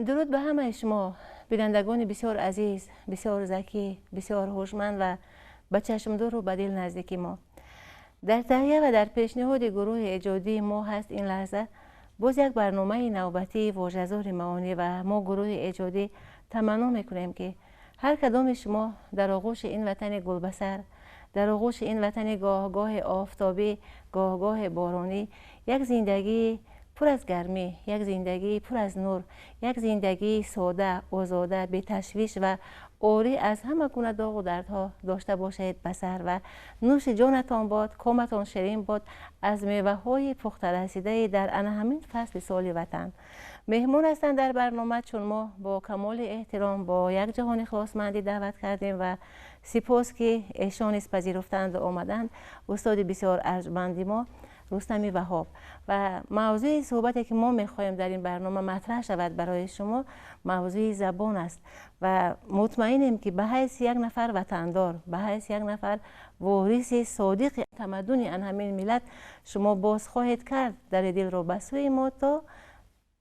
Дуруд ба ҳамаи шумо, бинандагони бисёр азиз, бисёр закӣ, бисёр ҳушманд ва ба чашмдуру ба дил наздики мо. Дар таҳия ва дар пешниҳоди гурӯҳи эҷодии мо ҳаст ин лаҳза боз як барномаи навбатии вожазори маонӣ ва мо гурӯҳи эҷодӣ таманно мекунем, ки ҳар кадоми шумо дар оғӯши ин ватани гулбасар, дар оғӯши ин ватани гоҳгоҳи офтобӣ, гоҳгоҳи боронӣ, як зиндагии пур аз гармӣ, як зиндагии пур аз нур, як зиндагии сода, озода, беташвиш ва орӣ аз ҳама гуна доғу дардҳо дошта бошед ба сар ва нӯши ҷонатон бод, коматон ширин бод аз меваҳои пухтарасидаи дар ана ҳамин фасли соли ватан. Меҳмон ҳастанд дар барнома, чун мо бо камоли эҳтиром, бо як ҷаҳони ихлосмандӣ даъват кардем ва сипос, ки эшон низ пазируфтанду омаданд, устоди бисёр арҷманди мо Рустами Ваҳоб. Ва мавзӯи суҳбате, ки мо мехоҳем дар ин барнома матраҳ шавад барои шумо, мавзӯи забон аст ва мутмаинем, ки ба ҳайси як нафар ватандор, ба ҳайси як нафар вориси содиқи тамаддуни ан ҳамин миллат, шумо боз хоҳед кард дари дилро ба сӯи мо, то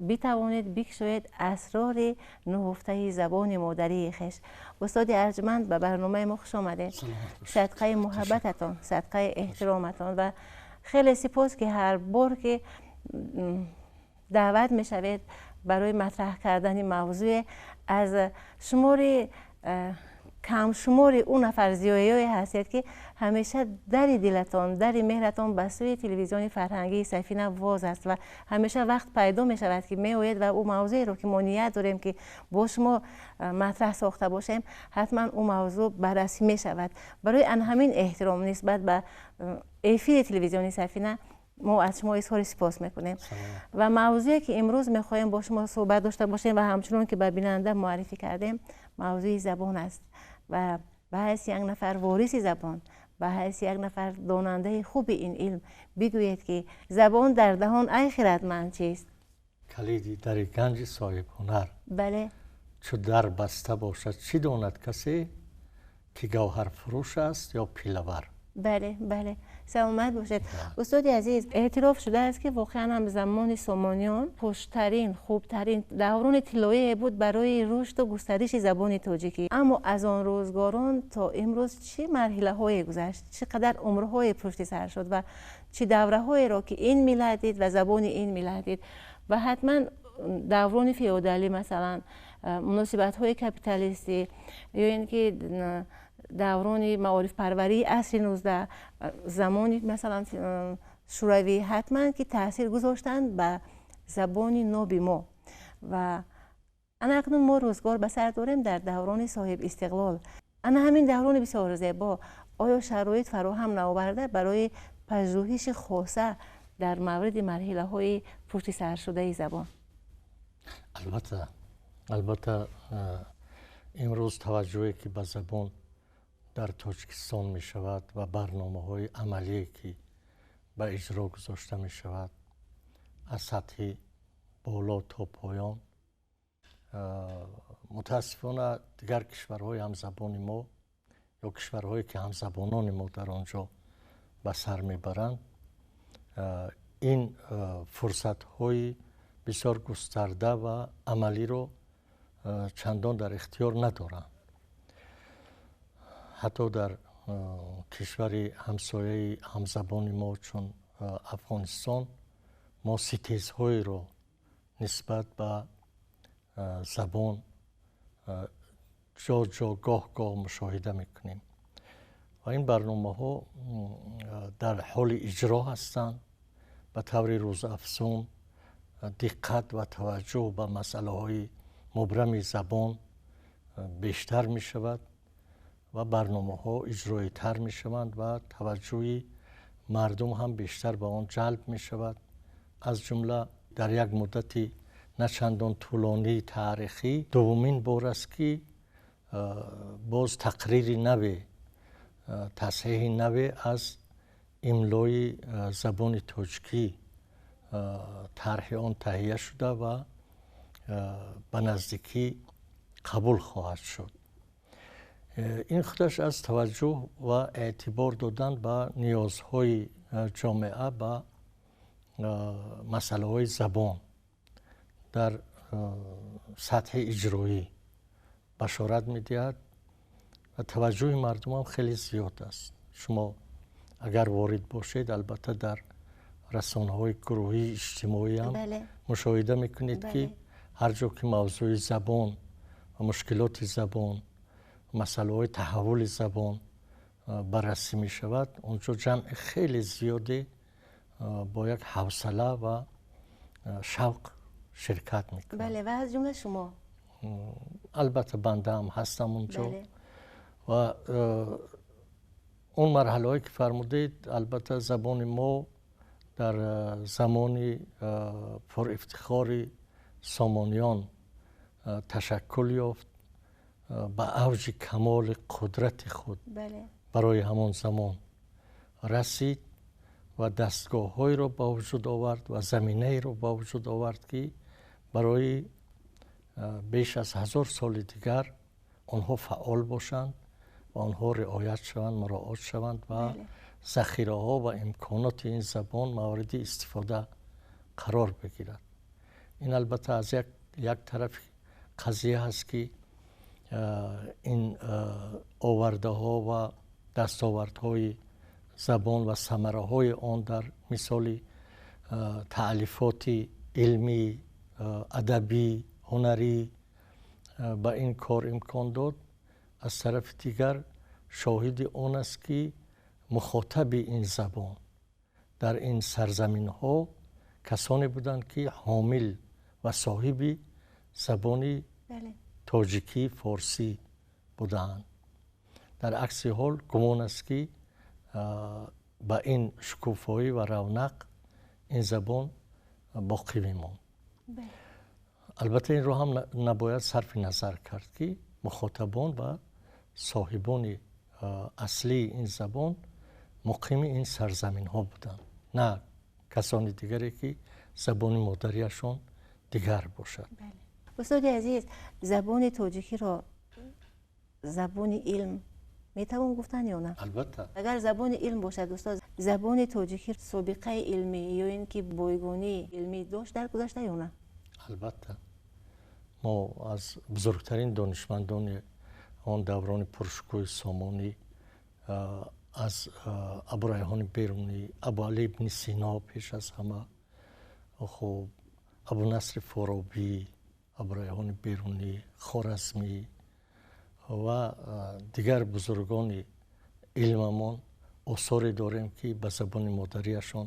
битавонед бикушоед асрори нуҳуфтаи забони модарии хеш. Устоди арҷманд, ба барномаи мо хуш омадед. Садқаи муҳаббататон, садқаи эҳтироматон ва хеле сипос, ки ҳар бор ки даъват мешавед барои матраҳ кардани мавзӯе, аз шумори камшумори ӯ нафар зиёиёе ҳастед, ки ҳамеша дари дилатон, дари меҳратон ба сӯи телевизиони фарҳангии Сафина воз аст ва ҳамеша вақт пайдо мешавад, ки меоед ва ӯ мавзӯеро, ки мо ният дорем, ки бо шумо матраҳ сохта бошем, ҳатман ӯ мавзӯъ баррасӣ мешавад. Барои ан ҳамин эҳтиром нисбат ба эфири телевизиони Сафина мо аз шумо изҳори сипос мекунем. Ва мавзӯе, ки имрӯз мехоҳем бо шумо суҳбат дошта бошем ва ҳамчунон ки ба бинанда муаррифӣ кардем, мавзӯи забон аст ва ба ҳайси як нафар вориси забон, ба ҳайси як нафар донандаи хуби ин илм бигӯед, ки забон дар даҳон, ай хиратманд, чист? Калиди дари ганҷи соҳибҳунар. Чу дар баста бошад, чӣ донад касе, ки гавҳарфурӯш аст ё пилавар? Бале, саломат бошед, устоди азиз. Эътироф шудааст, ки воқеан ҳам замони Сомониён хуштарин, хубтарин даврони тиллоие буд барои рушду густариши забони тоҷикӣ. Аммо аз он рӯзгорон то имрӯз чӣ марҳилаҳое гузашт, чӣ қадар умрҳое пушти сар шуд ва чӣ давраҳоеро, ки ин миллат дид ва забони ин миллат дид. Ва ҳатман даврони феодалӣ, масалан, муносибатҳои капиталистӣ ё ин ки даврони маорифпарварии асри 19, замони, масалан, Шӯравӣ, ҳатман ки таъсир гузоштанд ба забони ноби мо. Ва ана акнун мо рӯзгор ба сар дорем дар даврони соҳиб истиқлол. Ана ҳамин даврони бисёр зебо оё шароит фароҳам наоварда барои пажӯҳиши хоса дар мавриди марҳилаҳои пушти саршудаи забон? Албатта, имрӯз таваҷҷӯҳе, ки ба забон дар Тоҷикистон мешавад ва барномаҳои амалие, ки ба иҷро гузошта мешавад, аз сатҳи боло то поён, мутаассифона, дигар кишварҳои ҳамзабони мо ё кишварҳое, ки ҳамзабонони мо дар он ҷо ба сар мебаранд, ин фурсатҳои бисёр густарда ва амалиро чандон дар ихтиёр надоранд. Ҳатто дар кишвари ҳамсояи ҳамзабони мо, чун Афғонистон, мо ситезҳоеро нисбат ба забон ҷо ҷо, гоҳ гоҳ мушоҳида мекунем ва ин барномаҳо дар ҳоли иҷро ҳастанд. Ба таври рӯзафзун диққат ва таваҷҷӯҳ ба масъалаҳои мубрами забон бештар мешавад ва барномаҳо иҷроитар мешаванд ва таваҷҷӯҳи мардум ҳам бештар ба он ҷалб мешавад. Аз ҷумла дар як муддати на чандон тӯлонии таърихӣ дуввумин бор аст, ки боз тақрири наве, тасҳеҳи наве аз имлои забони тоҷикӣ, тарҳи он таҳия шуда ва ба наздикӣ қабул хоҳад шуд. Ин худаш аз таваҷҷӯҳ ва эътибор додан ба ниёзҳои ҷомеа ба масъалаҳои забон дар сатҳи иҷроӣ башорат медиҳад ва таваҷҷӯҳи мардум ҳам хеле зиёд аст. Шумо агар ворид бошед, албатта дар расонаҳои гурӯҳии иҷтимоӣ ҳам мушоҳида мекунед, ки ҳар ҷо ки мавзӯи забон ва мушкилоти забон, масъалаҳои таҳаввули забон баррасӣ мешавад, он ҷо ҷамъи хеле зиёде бо як ҳавсала ва шавқ ширкат мекунанд. Бале, ва аз ҷумла шумо. Албатта банда ҳам ҳастам он ҷо. Ва он марҳалаҳое ки фармудед, албатта забони мо дар замони пурэфтихори сомониён ташаккул ёфт, ба авҷи камоли қудрати худ барои ҳамон замон расид ва дастгоҳҳоеро ба вуҷуд овард ва заминаеро ба вуҷуд овард, ки барои беш аз 1000 соли дигар онҳо фаъол бошанд ва онҳо риоят шаванд, муроат шаванд ва захираҳо ва имконоти ин забон мавриди истифода қарор бигирад. Ин албатта аз як тараф қазия ҳаст, ки ин овардаҳо ва дастовардҳои забон ва самараҳои он дар мисоли таълифоти илмӣ, адабӣ, ҳунарӣ ба ин кор имкон дод. Аз тарафи дигар шоҳиди он аст, ки мухотаби ин забон дар ин сарзаминҳо касоне буданд, ки ҳомил ва соҳиби забони тоҷикӣ, форсӣ буданд. Дар акси ҳол гумон аст, ки ба ин шукуфоӣ ва равнақ ин забон боқӣ мемонд. Албатта инро ҳам набояд сарфи назар кард, ки мухотабон ва соҳибони аслии ин забон муқими ин сарзаминҳо буданд, на касони дигаре, ки забони модариашон дигар бошад. Устоди азиз, забони тоҷикиро забони илм метавон гуфтан ё на? Албатта. Агар забони илм бошад, устод, забони тоҷикӣ собиқаи илмӣ ё ин ки бойгонии илмӣ дошт дар гузашта ё на? Албатта. Мо аз бузургтарин донишмандони он даврони пуршукӯҳи Сомонӣ, аз Абурайҳони Берунӣ, Абуалӣ ибни Сино пеш аз ҳама, хуб, Абунасри Форобӣ, Абурайҳони Берунӣ, Хоразмӣ ва дигар бузургони илмамон осоре дорем, ки ба забони модариашон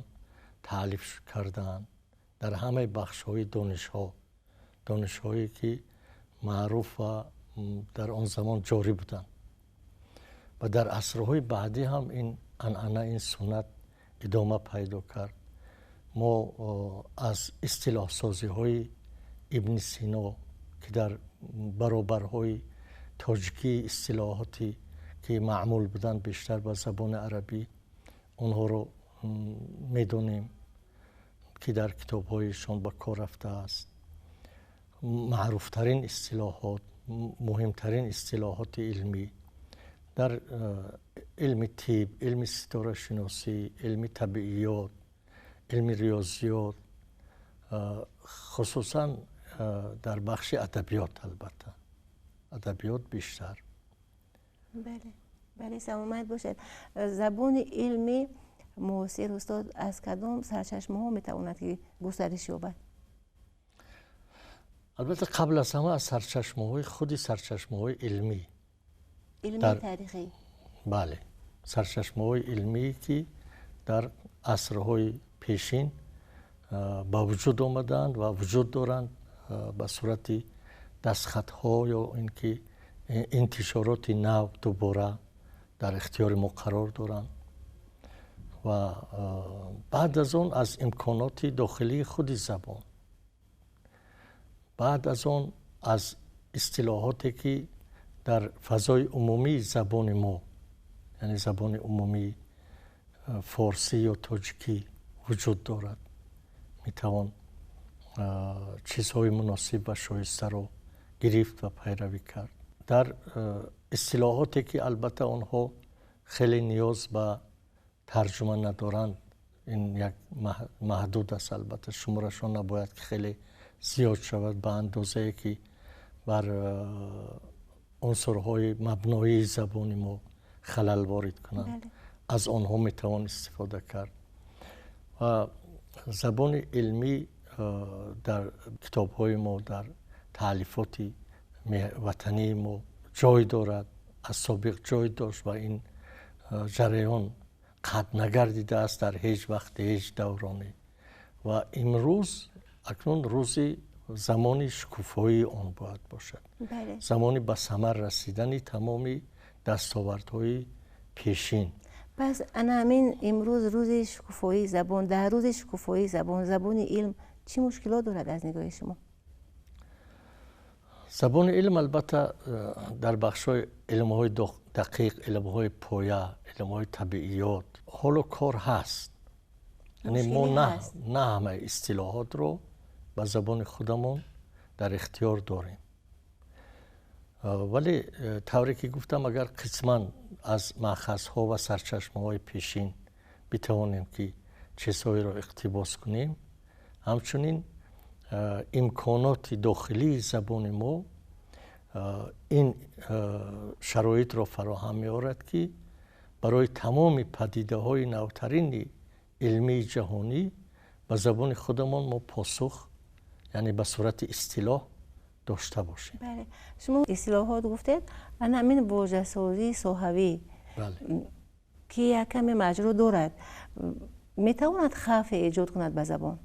таълиф кардаанд дар ҳамаи бахшҳои донишҳо, донишҳое ки маъруф ва дар он замон ҷорӣ буданд. Ва дар асрҳои баъдӣ ҳам ин анъана, ин суннат идома пайдо кард. Мо аз истилоҳсозиҳои ибни Сино, ки дар баробарҳои тоҷикии истилоҳоте ки маъмул буданд бештар ба забони арабӣ, онҳоро медонем, ки дар китобҳояшон ба кор рафтааст. Маъруфтарин истилоҳот, муҳимтарин истилоҳоти илмӣ дар илми тиб, илми ситорашиносӣ, илми табииёт, илми риёзиёт, хусусан дар бахши адабиёт, албатта адабиёт бештар. Бале, бале, саломат бошед. Забони илми муосир, устод, аз кадом сарчашмаҳо метавонад ки густариш ёбад? Албатта қабл аз ҳама аз сарчашмаҳои худи сарчашмаҳои илмӣ. Илми таърихӣ. Бале, сарчашмаҳои илмӣ, ки дар асрҳои пешин ба вуҷуд омадаанд ва вуҷуд доранд ба сурати дастхатҳо ё ин ки интишороти нав дубора дар ихтиёри мо қарор доранд ва баъд аз он аз имконоти дохилии худи забон, баъд аз он аз истилоҳоте ки дар фазои умумии забони мо, яъне забони умумии форсӣ ё тоҷикӣ вуҷуд дорад, метавон чизҳои муносиб ва шоистаро гирифт ва пайравӣ кард. Дар истилоҳоте ки албатта онҳо хеле ниёз ба тарҷума надоранд, ин як маҳдуд аст, албатта шуморашон набояд ки хеле зиёд шавад ба андозае ки бар унсурҳои мабноии забони мо халал ворид кунанд, аз онҳо метавон истифода кард. Ва забони илмӣ дар китобҳои мо, дар таълифоти ватании мо ҷой дорад, аз собиқ ҷой дошт ва ин ҷараён қатъ нагардидааст дар ҳеҷ вақт, ҳеҷ давроне. Ва имрӯз акнун рӯзи замони шукуфоии он бояд бошад, замони ба самар расидани тамоми дастовардҳои пешин. Пас ана ҳамин имрӯз рӯзи шукуфоии забон, дар рӯзи шукуфоии забон, забони илм чӣ мушкилот дорад аз нигоҳи шумо? Забони илм албатта дар бахшҳои илмҳои дақиқ, илмҳои поя, илмҳои табииёт ҳоло кор ҳаст. Яъне мо на ҳамаи истилоҳотро ба забони худамон дар ихтиёр дорем. Вале тавре ки гуфтам, агар қисман аз маъхазҳо ва сарчашмаҳои пешин битавонем ки чизҳоеро иқтибос кунем, ҳамчунин имконоти дохилии забони мо ин шароитро фароҳам меорад ки барои тамоми падидаҳои навтарини илмии ҷаҳонӣ ба забони худамон мо посух, яъне ба сурати истилоҳ дошта бошем. Бале, шумо истилоҳот гуфтед, ана ҳамин вожасозии соҳавӣ ки як каме маҷро дорад, метавонад хавфе эҷод кунад ба забон?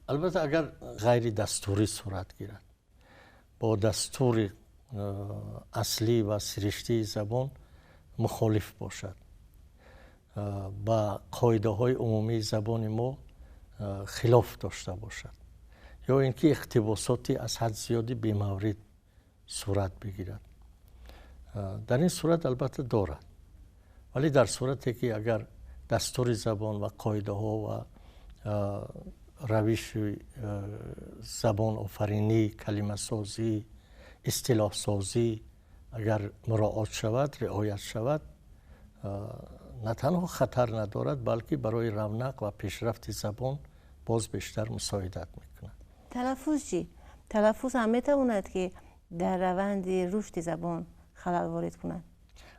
Албатта агар ғайридастурӣ сурат гирад, бо дастури аслӣ ва сириштии забон мухолиф бошад, ба қоидаҳои умумии забони мо хилоф дошта бошад, ё ин ки иқтибосоти аз ҳад зиёди бемаврид сурат бигирад, дар ин сурат албатта дорад. Вале дар сурате ки агар дастури забон ва қоидаҳо ва равиши забонофаринӣ, калимасозӣ, истилоҳсозӣ агар муроат шавад, риоят шавад, на танҳо хатар надорад, балки барои равнақ ва пешрафти забон боз бештар мусоидат мекунад. Талаффуз чӣ? Талаффуз ҳам метавонад ки дар раванди рушди забон халал ворид кунад?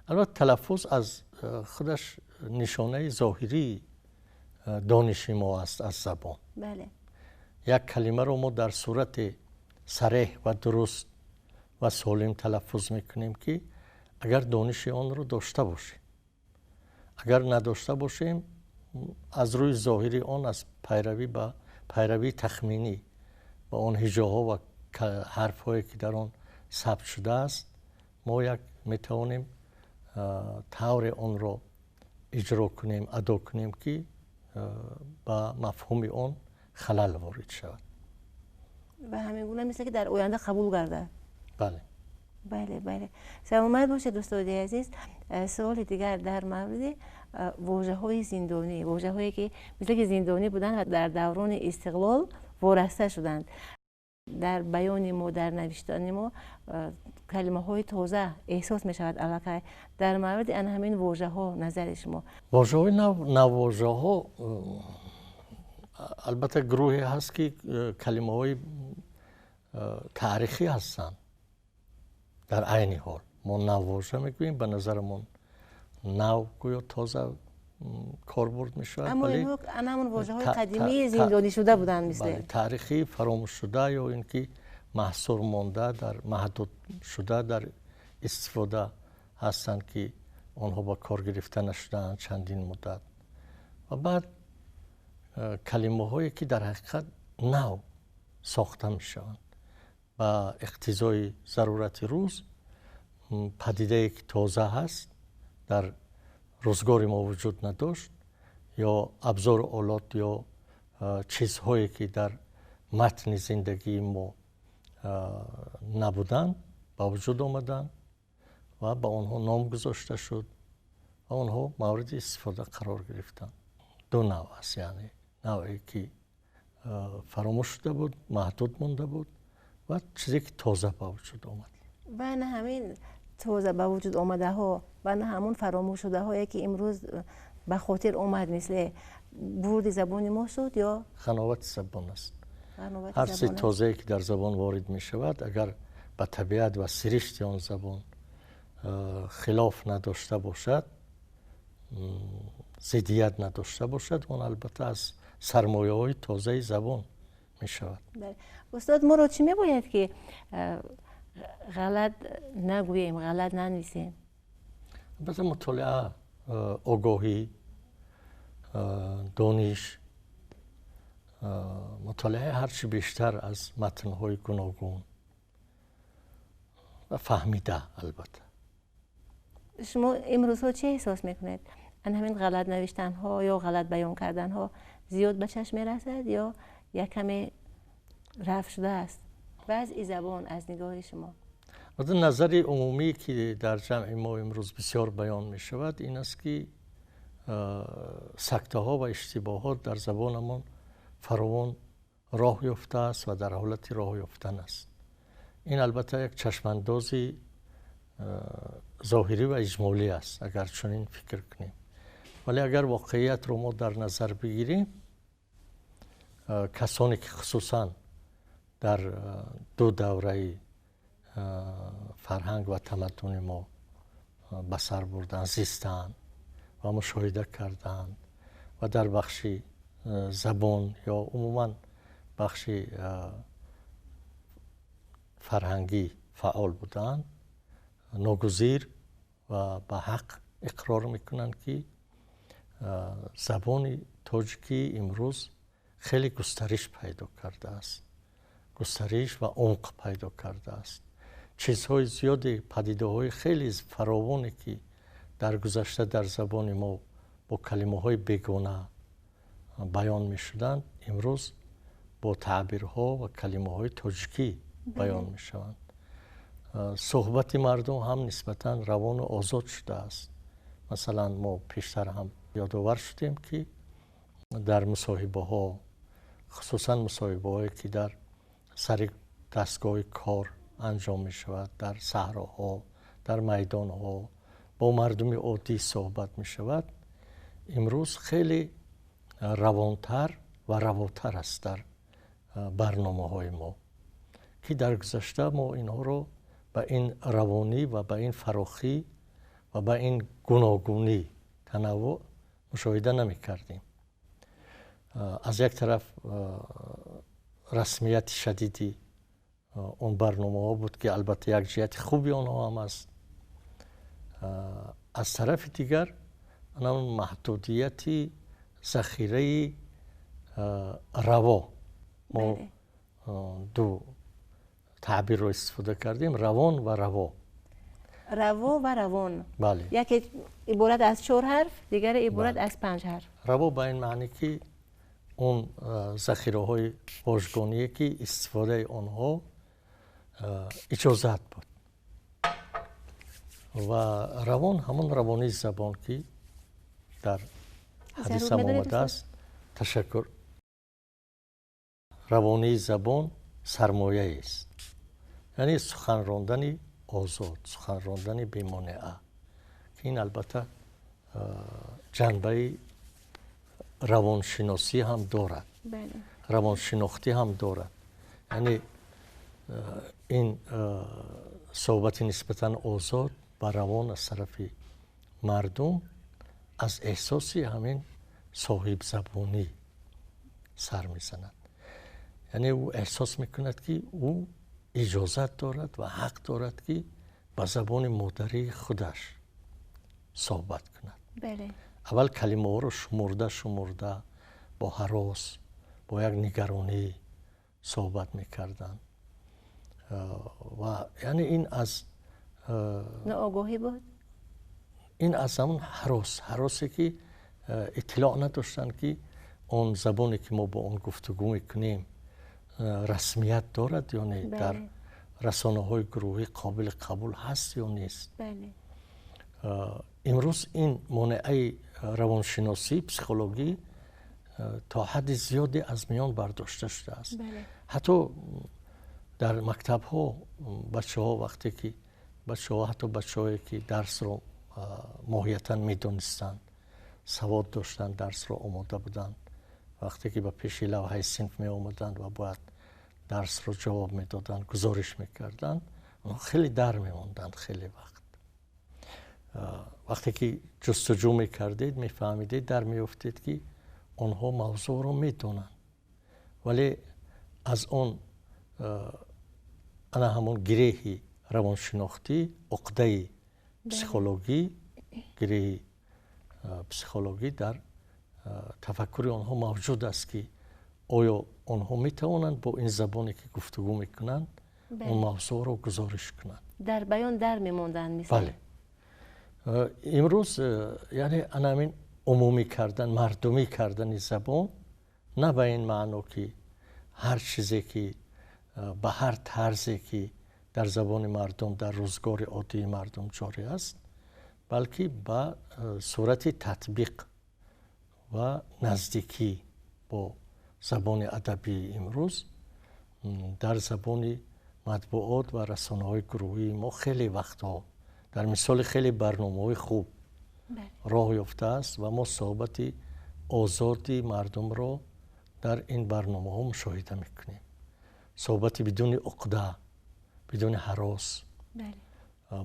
Албатта талаффуз аз худаш нишонаи зоҳирии дониши мо аст аз забон. Бале. Як калимаро мо дар сурати сареҳ ва дуруст ва солим талаффуз мекунем ки агар дониши онро дошта бошем. Агар надошта бошем, аз рӯи зоҳири он, аз пайравӣ ба пайравии тахминӣ ба он ҳиҷоҳо ва ҳарфҳое ки дар он сабт шудааст, мо як метавонем тавре онро иҷро кунем, адо кунем ки ба мафҳуми он халал ворид шавад. Ва ҳамин гуна мисле ки дар оянда қабул гардад. Бале. Бале, бале. Саломат бошед, устоди азиз. Суоли дигар дар мавриди вожаҳои зиндонӣ, вожаҳое ки мисле ки зиндонӣ буданд ва дар даврони истиқлол вораста шуданд. Дар баёни мо, дар навиштани мо калимаҳои тоза эҳсос мешавад аллакай. Дар мавриди ана ҳамин вожаҳо назари шумо? Вожаҳои нав, наввожаҳо албатта гурӯҳе ҳаст ки калимаҳои таърихӣ ҳастанд. Дар айни ҳол мо наввожа мегӯем, ба назарамон нав гӯё тоза корбурд мешавад. Аммо инҳо ана ҳамон вожаҳои қадимии зиндонӣ шуда буданд мисле. Таърихӣ фаромӯшшуда ё ин ки маҳсур монда, дар маҳдуд шуда дар истифода ҳастанд ки онҳо ба кор гирифта нашудаанд чандин муддат. Ва баъд калимаҳое ки дар ҳақиқат нав сохта мешаванд ба иқтизои зарурати рӯз, падидае ки тоза ҳаст, дар рӯзгори мо вуҷуд надошт, ё абзору олот ё чизҳое ки дар матни зиндагии мо набуданд, ба вуҷуд омаданд ва ба онҳо ном гузошта шуд ва онҳо мавриди истифода қарор гирифтанд. Ду нав аст, яъне навъе ки фаромӯш шуда буд, маҳдуд монда буд ва чизе ки тоза ба вуҷуд омад. Ва на ҳамин тоза ба вуҷуд омадаҳо ва на ҳамон фаромӯшшудаҳое ки имрӯз ба хотир омад, мисле бурди забони мо шуд ё ғановати забон аст. Ҳар чизи тозае ки дар забон ворид мешавад, агар ба табиат ва сиришти он забон хилоф надошта бошад, зиддият надошта бошад, он албатта аз сармояҳои тозаи забон мешавад. Устод, моро чӣ мебояд ки ғалат нагӯем, ғалат нанависем? Албатта мутолиа, огоҳӣ, дониш, мутолиаи ҳарчи бештар аз матнҳои гуногун ва фаҳмида. Албатта шумо имрӯзҳо чӣ эҳсос мекунед? Ан ҳамин ғалат навиштанҳо ё ғалат баён карданҳо зиёд ба чашм мерасад ё як каме рафт шудааст вазъи забон аз нигоҳи шумо? Албатта назари умумӣ ки дар ҷамъи мо имрӯз бисёр баён мешавад ин аст ки сактаҳо ва иштибоҳот дар забонамон фаровон роҳ ёфтааст ва дар ҳолати роҳ ёфтан аст. Ин албатта як чашмандози зоҳирӣ ва иҷмолӣ аст, агар чунин фикр кунем. Вале агар воқеиятро мо дар назар бигирем, касоне ки хусусан дар ду давраи фарҳанг ва тамаддуни мо ба сар бурданд, зистанд ва мушоҳида карданд ва дар бахши забон ё умуман бахши фарҳангӣ фаъол буданд, ногузир ва ба ҳақ иқрор мекунанд ки забони тоҷикӣ имрӯз хеле густариш пайдо кардааст, густариш ва умқ пайдо кардааст. Чизҳои зиёде, падидаҳои хеле фаровоне ки дар гузашта дар забони мо бо калимаҳои бегона баён мешуданд, имрӯз бо таъбирҳо ва калимаҳои тоҷикӣ баён мешаванд. Суҳбати мардум ҳам нисбатан равону озод шудааст. Масалан, мо пештар ҳам ёдовар шудем ки дар мусоҳибаҳо, хусусан мусоҳибаҳое ки дар сари дастгоҳи кор анҷом мешавад, дар саҳроҳо, дар майдонҳо бо мардуми оддӣ суҳбат мешавад, имрӯз хеле равонтар ва равотар аст дар барномаҳои мо, ки дар гузашта мо инҳоро ба ин равонӣ ва ба ин фарохӣ ва ба ин гуногунӣ, танаввӯъ мушоҳида намекардем. Аз як тараф расмияти шадиди он барномаҳо буд ки албатта як ҷиҳати хуби онҳо ҳам аст, аз тарафи дигар анам маҳдудияти захираи раво. Мо ду таъбирро истифода кардем: равон ва раво. Раво ва равон. Бале. Яке иборат аз 4 ҳарф, дигаре иборат аз 5 ҳарф. Раво ба ин маъне ки он захираҳои вожгоние ки истифодаи онҳо иҷозат буд, ва равон ҳамон равонии забон ки дар ҳадисам омадааст. Ташаккур. Равонии забон сармояест, яъне сухан рондани озод, сухан рондани бемонеа, ки ин албатта ҷанбаи равоншиносӣ ҳам дорад, равоншинохтӣ ҳам дорад. Яъне ин суҳбати нисбатан озод ва равон аз тарафи мардум аз эҳсоси ҳамин соҳибзабонӣ сар мезанад. Яъне ӯ эҳсос мекунад ки ӯ иҷозат дорад ва ҳақ дорад ки ба забони модарии худаш суҳбат кунад. Аввал калимаҳоро шумурда шумурда бо ҳарос, бо як нигаронӣ суҳбат мекарданд ва яъне ин аз ноогоҳӣ буд, ин аз ҳамон ҳарос, ҳаросе ки иттилоъ надоштанд ки он забоне ки мо бо он гуфтугӯ мекунем расмият дорад ё не, дар расонаҳои гурӯҳӣ қобили қабул ҳаст ё нест. Имрӯз ин монеаи равоншиносӣ, психологӣ то ҳадди зиёде аз миён бардошта шудааст. Ҳатто дар мактабҳо бачаҳо вақте ки бачаҳо, ҳатто бачаҳое ки дарсро моҳиятан медонистанд, савод доштанд, дарсро омода буданд, Вақте ки ба пеши лавҳаи синф меомаданд ва бояд дарсро ҷавоб медоданд, гузориш мекарданд, онҳо хеле дар мемонданд хеле вақт. Вақте ки ҷустуҷӯ мекардед, мефаҳмидед, дар меёфтед, ки онҳо мавзӯъро медонанд, вале аз он ана ҳамон гиреҳи равоншинохтӣ, уқдаи психологӣ, гиреҳи психологӣ дар тафаккури онҳо мавҷуд аст, ки оё онҳо метавонанд бо ин забоне ки гуфтугӯ мекунанд, он мавзӯъро гузориш кунанд. Дар баён дар мемонданд мисол. Бале. Имрӯз яъне ана ҳамин умумӣ кардан, мардумӣ кардани забон на ба ин маъно, ки ҳар чизе ки ба ҳар тарзе ки дар забони мардум, дар рӯзгори оддии мардум ҷорӣ аст, балки ба сурати татбиқ ва наздикӣ бо забони адабии имрӯз дар забони матбуот ва расонаҳои гурӯҳии мо хеле вақтҳо дар мисоли хеле барномаҳои хуб роҳ ёфтааст ва мо суҳбати озоди мардумро дар ин барномаҳо мушоҳида мекунем. Суҳбати бидуни уқда, бидуни ҳарос,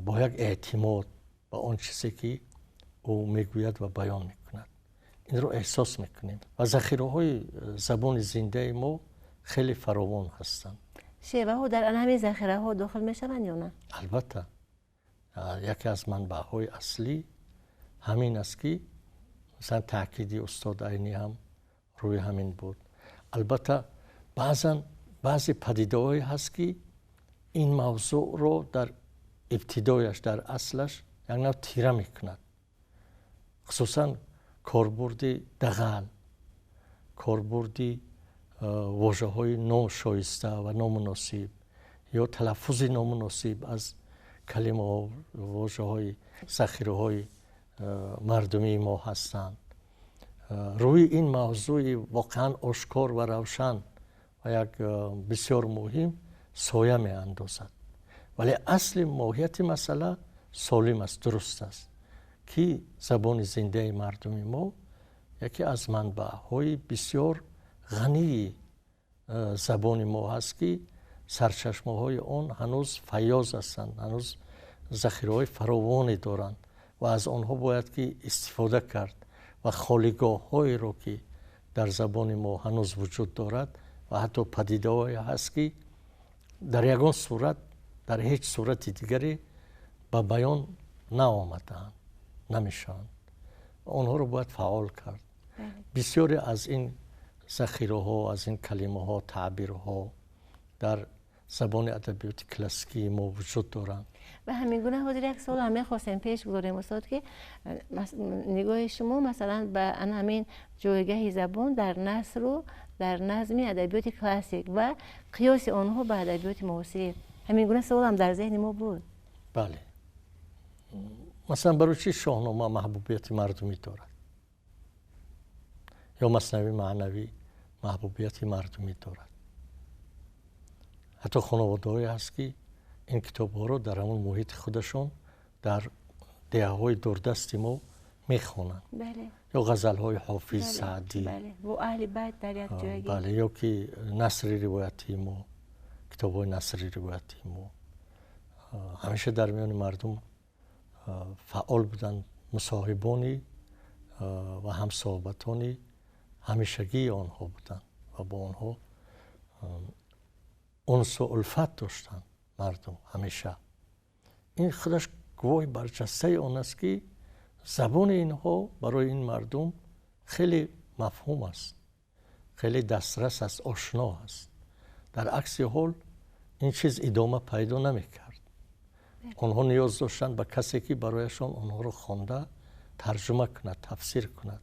бо як эътимод ба он чизе ки ӯ мегӯяд ва баён мекунад. Инро эҳсос мекунем ва захираҳои забони зиндаи мо хеле фаровон ҳастанд. Шеваҳо дар ҳамин захираҳо дохил мешаванд ё на? Албатта, яке аз манбаъҳои аслӣ ҳамин аст, ки масалан таъкиди устод Айнӣ ҳам рӯи ҳамин буд. Албатта, баъзан баъзе падидаҳое ҳаст, ки ин мавзӯъро дар ибтидояш, дар аслаш як нав тира мекунад. Хусусан корбурди дағал, корбурди вожаҳои ношоиста ва номуносиб ё талаффузи номуносиб аз калимаҳо, вожаҳои захираҳои мардумии мо ҳастанд. Рӯи ин мавзӯи воқеан ошкор ва равшан ва як бисёр муҳим соя меандозад. Вале асли моҳияти масъала солим аст, дуруст аст, ки забони зиндаи мардуми мо яке аз манбаъҳои бисёр ғании забони мо ҳаст, ки сарчашмаҳои он ҳанӯз файёз ҳастанд, ҳанӯз захираҳои фаровоне доранд ва аз онҳо бояд ки истифода кард ва холигоҳҳоеро ки дар забони мо ҳанӯз вуҷуд дорад ва ҳатто падидаҳое ҳаст, ки дар ягон сурат, дар ҳеҷ сурати дигаре ба баён наомадаанд, намешаванд. Онҳоро бояд фаъол кард. Бисёре аз ин захираҳо, аз ин калимаҳо, таъбирҳо дар забони адабиёти классикии мо вуҷуд доранд. Ва ҳамин гуна ҳозир як суол ҳам мехостем пеш гузорем, устод, ки нигоҳи шумо масалан ба ҳамин ҷойгаҳи забон дар насру дар назми адабиёти классик ва қиёси онҳо ба адабиёти муосир. Ҳамин гуна суол ҳам дар зеҳни мо буд. Бале. Масалан, барои чӣ Шоҳнома маҳбубияти мардумӣ дорад? Ё Маснавии маънавӣ маҳбубияти мардумӣ дорад? Ҳатто хонаводаҳое ҳаст, ки ин китобҳоро дар ҳамон муҳити худашон дар деҳаҳои дурдасти мо мехонанд. Ё ғазалҳои Ҳофиз, Саъдӣ. Бо аҳли байт дар як ҷойгӣ. Бале, ё ки насри ривоятии мо, китобҳои насри ривоятии мо ҳамеша дар миёни мардум фаъол буданд, мусоҳибони ва ҳамсоҳбатони ҳамешагии онҳо буданд ва бо онҳо унсу улфат доштанд мардум ҳамеша. Ин худаш гувоҳи барҷастаи он аст, ки забони инҳо барои ин мардум хеле мафҳум аст, хеле дастрас аст, ошно аст. Дар акси ҳол ин чиз идома пайдо намекард. Онҳо ниёз доштанд ба касе, ки барояшон онҳоро хонда тарҷума кунад, тафсир кунад.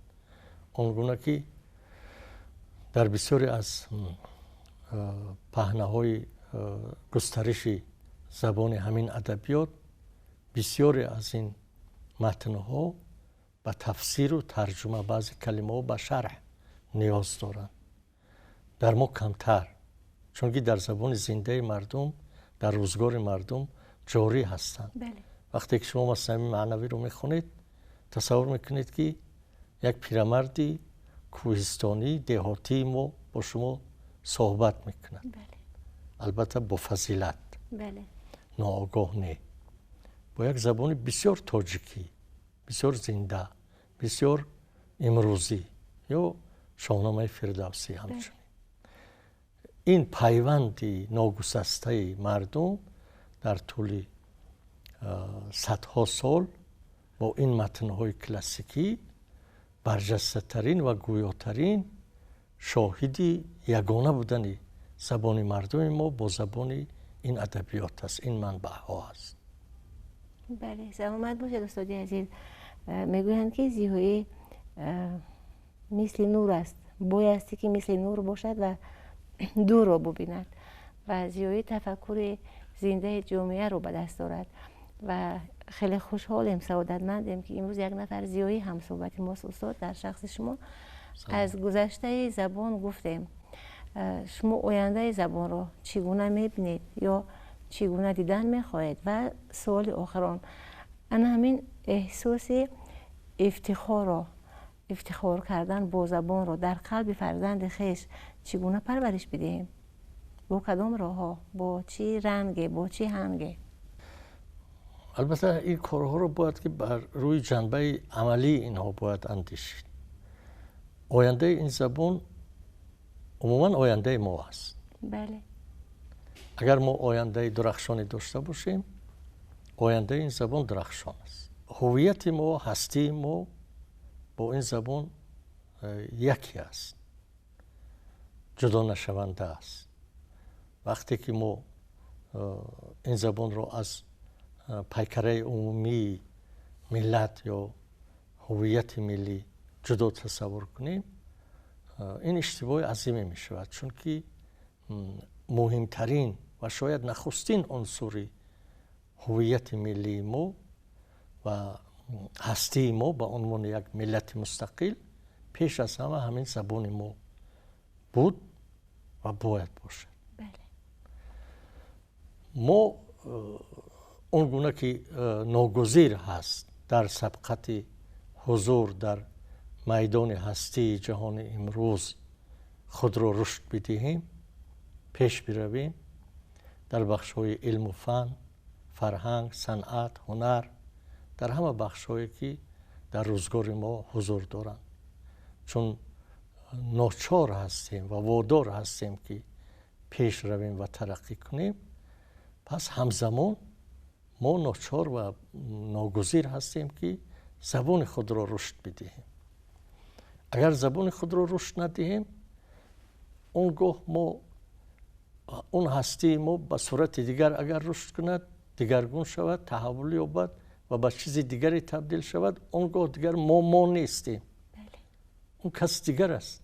Он гуна ки дар бисёре аз паҳнаҳои густариши забони ҳамин адабиёт бисёре аз ин матнҳо ба тафсиру тарҷума, баъзе калимаҳо ба шарҳ ниёз доранд. Дар мо камтар, чунки дар забони зиндаи мардум, дар рӯзгори мардум ҷорӣ ҳастанд. Вақте ки шумо Маснавии маънавиро мехонед, тасаввур мекунед, ки як пирамарди кӯҳистонии деҳотии мо бо шумо суҳбат мекунад. Албатта бо фазилат, ноогоҳ не, бо як забони бисёр тоҷикӣ, бисёр зинда, бисёр имрӯзӣ ё Шоҳномаи Фирдавсӣ ҳамчунин. Ин пайванди ногусастаи мардум дар тӯли садҳо сол бо ин матнҳои классикӣ барҷастатарин ва гӯётарин шоҳиди ягона будани забони мардуми мо бо забони ин адабиёт аст, ин манбаъҳо аст. Бале, саломат бошед, устоди азиз. Мегӯянд, ки зиёӣ мисли нур аст, боясте ки мисли нур бошад ва дурро бубинад, ва зиёӣ тафаккури зиндаи ҷомеаро ба даст дорад. Ва хеле хушҳолем, саодатмандем, ки имрӯз як нафар зиёӣ ҳамсӯҳбати мост, устод, дар шахси шумо. Аз гузаштаи забон гуфтем, шумо ояндаи забонро чӣ гуна мебинед ё чӣ гуна дидан мехоҳед? Ва суоли охирон, ана ҳамин эҳсоси ифтихорро, ифтихор кардан бо забонро дар қалби фарзанди хеш чӣ гуна парвариш бидиҳем? Бо кадом роҳҳо, бо чӣ ранге, бо чӣ ҳанге? Албатта ин корҳоро бояд ки бар рӯи ҷанбаи амалии инҳо бояд андешид. Ояндаи ин забон умуман ояндаи мо аст. Агар мо ояндаи дурахшоне дошта бошем, ояндаи ин забон дурахшон аст. Ҳувияти мо, ҳастии мо бо ин забон яке аст, ҷудо нашаванда аст. Вақте ки мо ин забонро аз пайкараи умумии миллат ё ҳувияти миллӣ ҷудо тасаввур кунем, ин иштибоҳи азиме мешавад, чунки муҳимтарин ва шояд нахустин унсури ҳувияти миллии мо ва ҳастии мо ба унвони як миллати мустақил пеш аз ҳама ҳамин забони мо буд ва бояд бошад. Мо он гуна ки ногузир ҳаст дар сабқати ҳузур дар майдони ҳастии ҷаҳони имрӯз худро рушд бидиҳем, пеш биравем дар бахшҳои илму фан, фарҳанг, санъат, ҳунар, дар ҳама бахшҳое ки дар рӯзгори мо ҳузур доранд. Чун ночор ҳастем ва водор ҳастем ки пеш равем ва тараққӣ кунем, пас ҳамзамон мо ночор ва ногузир ҳастем ки забони худро рушд бидиҳем. Агар забони худро рушд надиҳем, он гоҳ мо он ҳастии мо ба сурати дигар агар рушд кунад, дигаргун шавад, таҳаввул ёбад ва ба чизи дигаре табдил шавад, он гоҳ дигар мо нестем. Он кас дигар аст.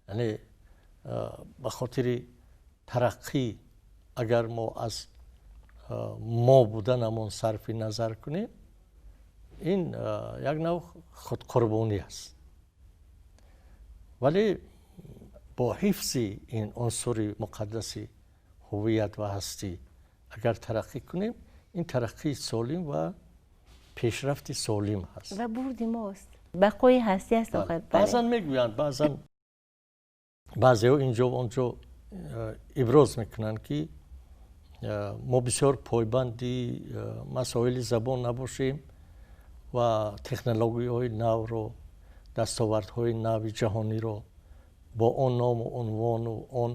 Яъне ба хотири тараққӣ агар мо аз мо буданамон сарфи назар кунем, ин як навъ худқурбонӣ аст. Вале бо ҳифзи ин унсури муқаддаси ҳувият ва ҳастӣ агар тараққӣ кунем, ин тараққии солим ва пешрафти солим ҳаст. Ва бурди мост, бақои ҳастӣ аст. Охир баъзан мегӯянд, баъзан баъзеҳо инҷо онҷо иброз мекунанд, ки мо бисёр пойбанди масоили забон набошем ва технологияҳои навро, дастовардҳои нави ҷаҳониро бо он ному унвону он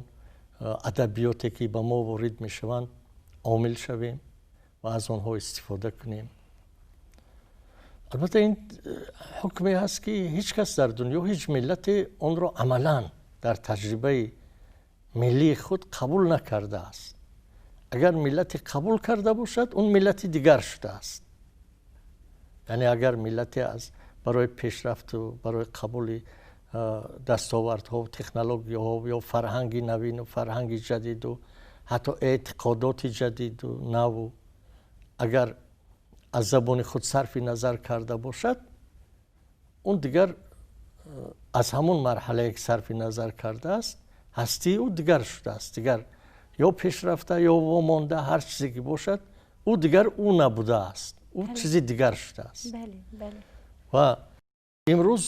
адабиёте ки ба мо ворид мешаванд омил шавем ва аз онҳо истифода кунем. Албатта ин ҳукме ҳаст ки ҳеҷ кас дар дунё, ҳеҷ миллате онро амалан дар таҷрибаи миллии худ қабул накардааст. Агар миллате қабул карда бошад, он миллати дигар шудааст. Яъне агар миллате аз барои пешрафту барои қабули дастовардҳо, технологияҳо ё фарҳанги навину фарҳанги ҷадиду ҳатто эътиқодоти ҷадиду наву агар аз забони худ сарфи назар карда бошад, он дигар аз ҳамон марҳалае ки сарфи назар кардааст, ҳастии ӯ дигар шудааст. Дигар ё пешрафта ё вомонда, ҳар чизе ки бошад, ӯ дигар ӯ набудааст, ӯ чизи дигар шудааст. Ва Имрӯз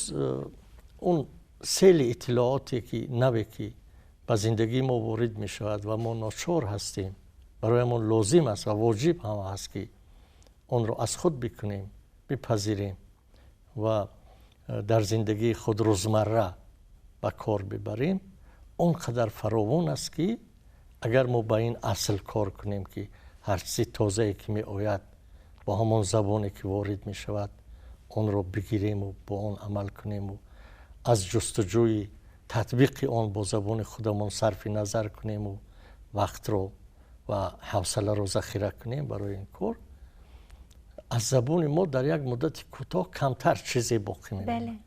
он сели иттилооте ки наве ки ба зиндагии мо ворид мешавад ва мо ночор ҳастем, бароямон лозим аст ва воҷиб ҳам аст ки онро аз худ бикунем, бипазирем ва дар зиндагии худ рӯзмарра ба кор бибарем, он қадар фаровон аст ки агар мо ба ин асл кор кунем ки ҳар чизи тозае ки меояд бо ҳамон забоне ки ворид мешавад онро бигирем ва бо он амал кунем ва аз ҷустуҷӯи татбиқи он бо забони худамон сарфи назар кунем ва вақтро ва ҳавсаларо захира кунем барои ин кор, аз забони мо дар як муддати кӯтоҳ камтар чизе боқӣ мемонад.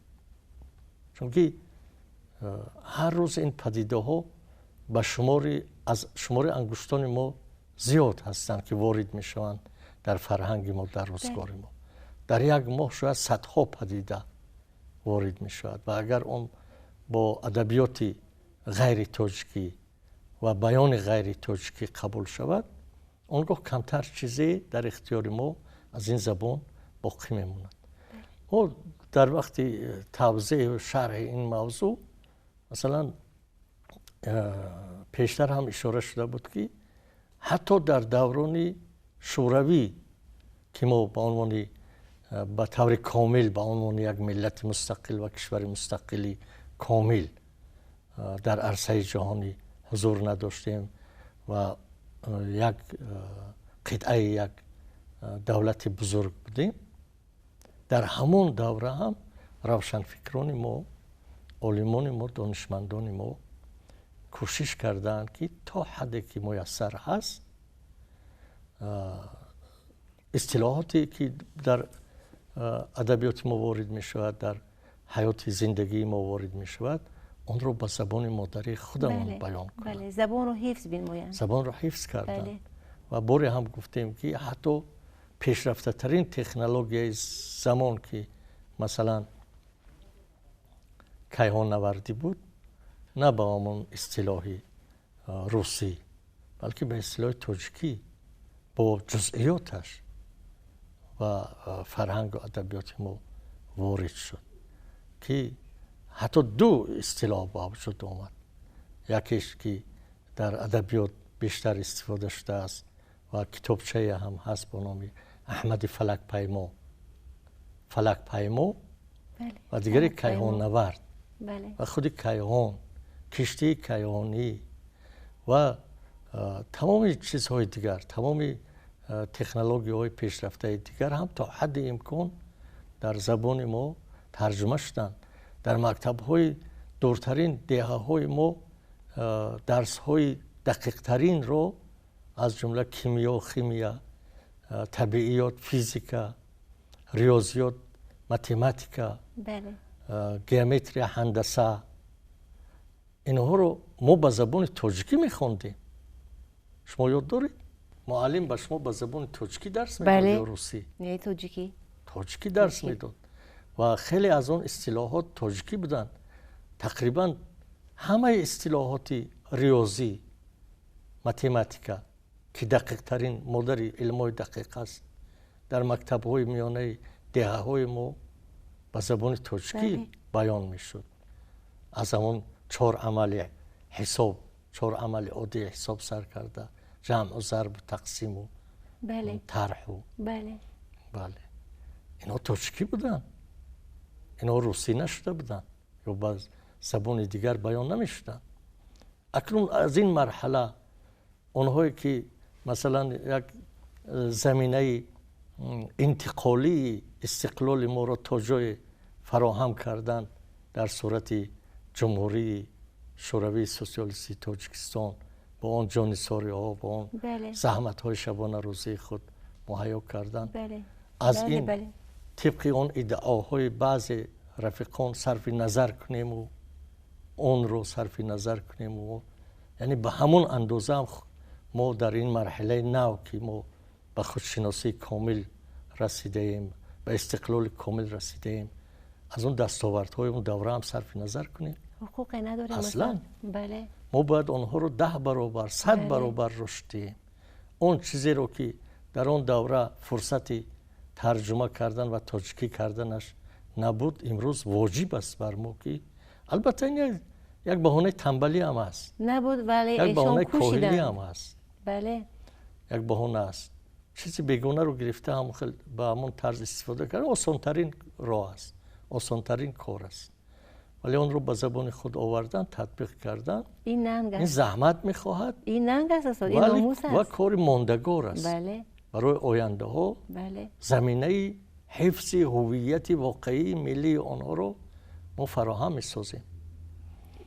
Чунки ҳар рӯз ин падидаҳо ба шумори аз шумори ангуштони мо зиёд ҳастанд ки ворид мешаванд дар фарҳанги мо, дар рӯзгори мо. Дар як моҳ шояд садҳо падида ворид мешавад ва агар он бо адабиёти ғайри тоҷикӣ ва баёни ғайри тоҷикӣ қабул шавад, он гоҳ камтар чизе дар ихтиёри мо аз ин забон боқӣ мемонад. Мо дар вақти тавзеҳу шарҳи ин мавзӯъ масалан пештар ҳам ишора шуда буд ки ҳатто дар даврони шӯравӣ ки мо ба унвони ба таври комил ба унвони як миллати мустақил ва кишвари мустақили комил дар арсаи ҷаҳонӣ ҳузур надоштем ва як қитъаи як давлати бузург будем, дар ҳамон давра ҳам равшанфикрони мо, олимони мо, донишмандони мо кӯшиш кардаанд ки то ҳадде ки муяссар ҳаст истилоҳоте ки дар адабиёти мо ворид мешавад, дар ҳаёти зиндагии мо ворид мешавад, онро ба забони модарии худамон баён кунанд. Забонро ҳифз бинмоянд. Забонро ҳифз карданд. Ва боре ҳам гуфтем ки ҳатто пешрафтатарин технологияи замон ки масалан кайҳоннавардӣ буд, на ба ҳамон истилоҳи русӣ, балки ба истилоҳи тоҷикӣ бо ҷузъиёташ ва фарҳангу адабиёти мо ворид шуд ки ҳатто ду истилоҳ ба вуҷуд омад. Якеш ки дар адабиёт бештар истифода шудааст ва китобчае ҳам ҳаст бо номи Аҳмади Фалакпаймо, Фалакпаймо, ва дигаре кайҳоннавард ва худи кайҳон, киштии кайҳонӣ ва тамоми чизҳои дигар, тамоми технологияҳои пешрафтаи дигар ҳам то ҳадди имкон дар забони мо тарҷума шуданд. Дар мактабҳои дуртарин деҳаҳои мо дарсҳои дақиқтаринро аз ҷумла кимиё, химия, табииёт, физика, риёзиёт, математика, геометрия, ҳандаса, инҳоро мо ба забони тоҷикӣ мехондем. Шумо ёд доред? Муаллим ба шумо ба забони тоҷикӣ дарс медод ё русӣ? Не, тоҷикӣ. Тоҷикӣ дарс медод ва хеле аз он истилоҳот тоҷикӣ буданд. Тақрибан ҳамаи истилоҳоти риёзӣ, математика ки дақиқтарин модари илмҳои дақиқ аст, дар мактабҳои миёнаи деҳаҳои мо ба забони тоҷикӣ баён мешуд. Аз ҳамон чор амали ҳисоб, чор амали оддии ҳисоб сар карда, ҷамъу зарбу тақсиму тарҳу. Бале, инҳо тоҷикӣ буданд, инҳо русӣ нашуда буданд ё ба забони дигар баён намешуданд. Акнун аз ин марҳала онҳое ки масалан як заминаи интиқолии истиқлоли моро то ҷое фароҳам карданд дар сурати Ҷумҳурии Шӯравии Сотсиалистии Тоҷикистон бо он ҷонисориҳо, бо он заҳматҳои шабонарӯзии худ муҳайё карданд, аз ин тибқи он иддаоҳои баъзе рафиқон сарфи назар кунему онро сарфи назар кунему, яъне ба ҳамон андоза ҳам мо дар ин марҳилаи нав ки мо ба худшиносии комил расидаем, ба истиқлоли комил расидаем, аз он дастовардҳои он давра ҳам сарфи назар кунем. Ҳуқуқе надорем аслан. Мо бояд онҳоро 10 баробар, 100 баробар рушд диҳем. Он чизеро ки дар он давра фурсати тарҷума кардан ва тоҷикӣ карданаш Набуд, имрӯз воҷиб аст бар мо ки албатта ин як баҳонаи танбалӣ ҳам аст. Набуд, вале як баҳонаи коҳилӣ ҳам аст. Бале. Як баҳона аст. Чизи бегонаро гирифта ҳам ба ҳамон тарз истифода кардан осонтарин роҳ аст, осонтарин кор аст. Вале онро ба забони худ овардан, татбиқ кардан ин нанг аст. Ин заҳмат мехоҳад. Ин нанг аст, устод, ин номус аст. Ва кори мондагор аст. Бале. Барои ояндаҳо заминаи ҳифзи ҳувияти воқеии миллии онҳоро мо фароҳам месозем.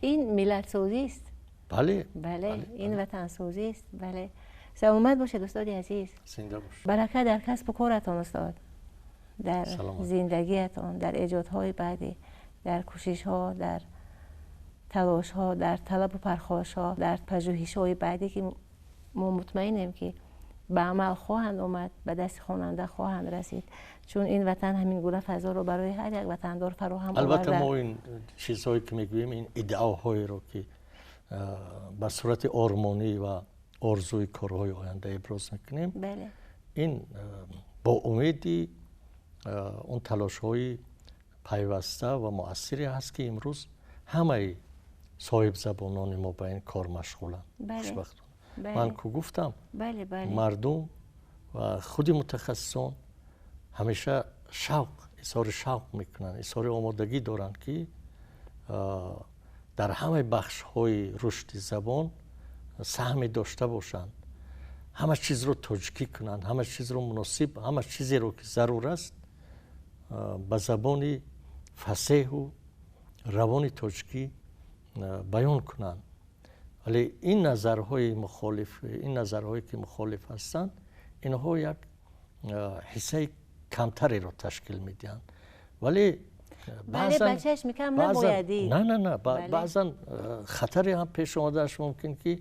Ин миллатсозӣ аст. Бале. Бале, ин ватансозӣ аст. Бале. Саломат бошед, устоди азиз. Зинда бошед. Баракат дар касбу коратон, устод, дар зиндагиятон, дар эҷодҳои баъдӣ, дар кӯшишҳо, дар талошҳо, дар талабу пархошҳо, дар пажӯҳишҳои баъдӣ ки мо мутмаинем ки ба амал хоҳанд омад, ба дасти хонанда хоҳанд расид, чун ин ватан ҳамин гуна фазоро барои ҳар як ватандор фароҳам оварда. Албатта мо ин чизҳое ки мегӯем, ин иддаоҳоеро ки ба сурати ормонӣ ва орзуи корҳои оянда иброз мекунем, ин бо умеди он талошҳои пайваста ва муассире ҳаст ки имрӯз ҳамаи соҳибзабонони мо ба ин кор машғуланд. Хушбахтона ман ку гуфтам, мардум ва худи мутахассисон ҳамеша шавқ, изҳори шавқ мекунанд, изҳори омодагӣ доранд ки дар ҳамаи бахшҳои рушди забон саҳме дошта бошанд, ҳама чизро тоҷикӣ кунанд, ҳама чизро муносиб, ҳама чизеро ки зарур аст ба забони фасеҳу равони тоҷикӣ баён кунанд. Вале ин назарҳои мухолиф, ин назарҳое ки мухолиф ҳастанд, инҳо як ҳиссаи камтареро ташкил медиҳанд. Вале не не не, баъзан хатаре ҳам пеш омадааш мумкин ки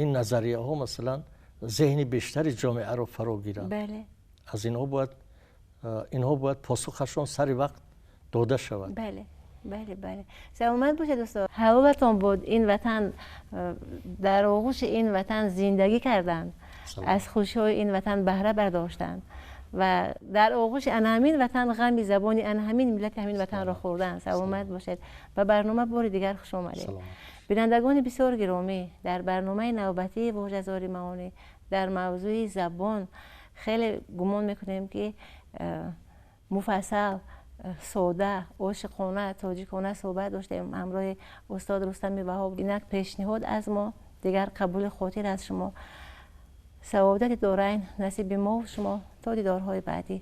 ин назарияҳо масалан зеҳни бештари ҷомеаро фаро гиранд. Аз инҳо бояд посухашон сари вақт дода шавад. Бале, бале, бале. Саломат бошед, устод. Ҳалолатон буд ин ватан, дар оғӯши ин ватан зиндагӣ карданд, аз хушиҳои ин ватан баҳра бардоштанд ва дар оғӯши ана ҳамин ватан ғами забони ана ҳамин миллати ҳамин ватанро хӯрданд. Саломат бошед. Ба барнома бори дигар хуш омадед. Бинандагони бисёр гиромӣ, дар барномаи навбатии вожазори маонӣ дар мавзӯи забон хеле гумон мекунем ки муфассал, сода, ошиқона, тоҷикона суҳбат доштем ҳамроҳи устод Рустами Ваҳоб. Инак пешниҳод аз мо, дигар қабули хотир аз шумо. Саодати дорайн насиби мову шумо то дидорҳои баъдӣ.